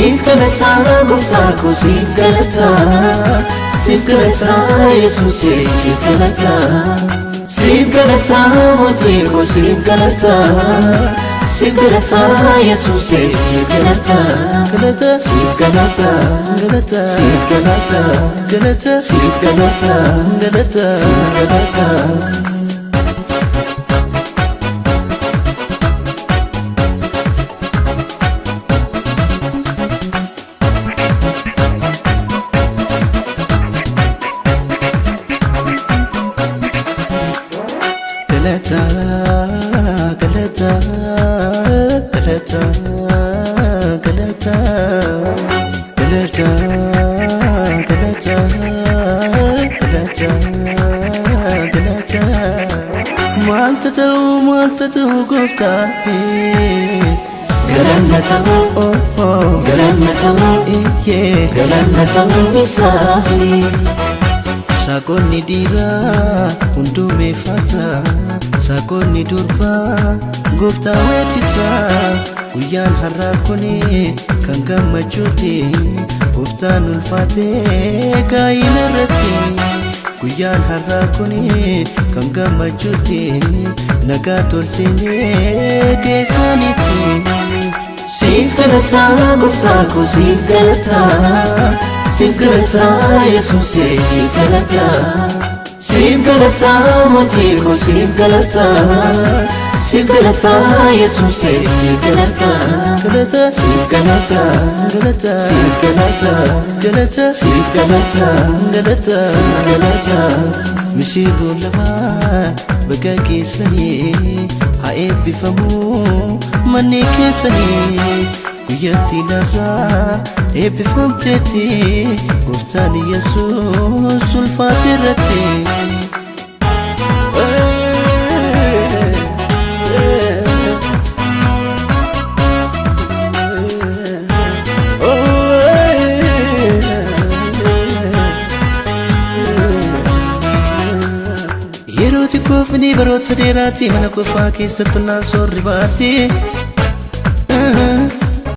Siif galataa gooftaa koo siif galataa, siif galataa Yesuusee siif galataa. Siif galataa mootii koo siif galataa, siif galataa Yesuusee siif galataa. Galata. Siif galataa, Galata. siif galataa, Galata. siif galataa, Galata. siif galataa. Galata, galata, galata, galata, galata, galata, galata, galata. Maaltu ta'u, maaltu ta'u gooftaafi? Galanna ta'uu, Oh, oh, galanna ta'uu, yeah. galanna ta'uu isaafi. Saaqonni dhiiraa hunduu meeffata, saaqonni durbaa gooftaa weeddisaa. Guyyaan har'aa kun kan gammachuuti, gooftaan ulfaatee gaa'ila irratti. Guyyaan har'aa kun kan gammachuuti, nagaa tolchinee keessanitti. Siif galataa gooftaa koo siif galataa, siif galataa Yesuusee siif galataa. Siif galataa mootii koo siif galataa, siif galataa Yesuusee siif galataa. Galata. Siif galataa, Galata. siif galataa, Galata. siif galataa, Galata. siif galataa. Misirroo lamaan baga keessanii, haa eebbifamuu manni keessanii. Guyyattii narraa eebbifamteetti, gooftaan Yesuus ulfaate irratti. Yeroo xiqqoof ni baroota dheeraati, mana qofaa keessattu naan soorri baati.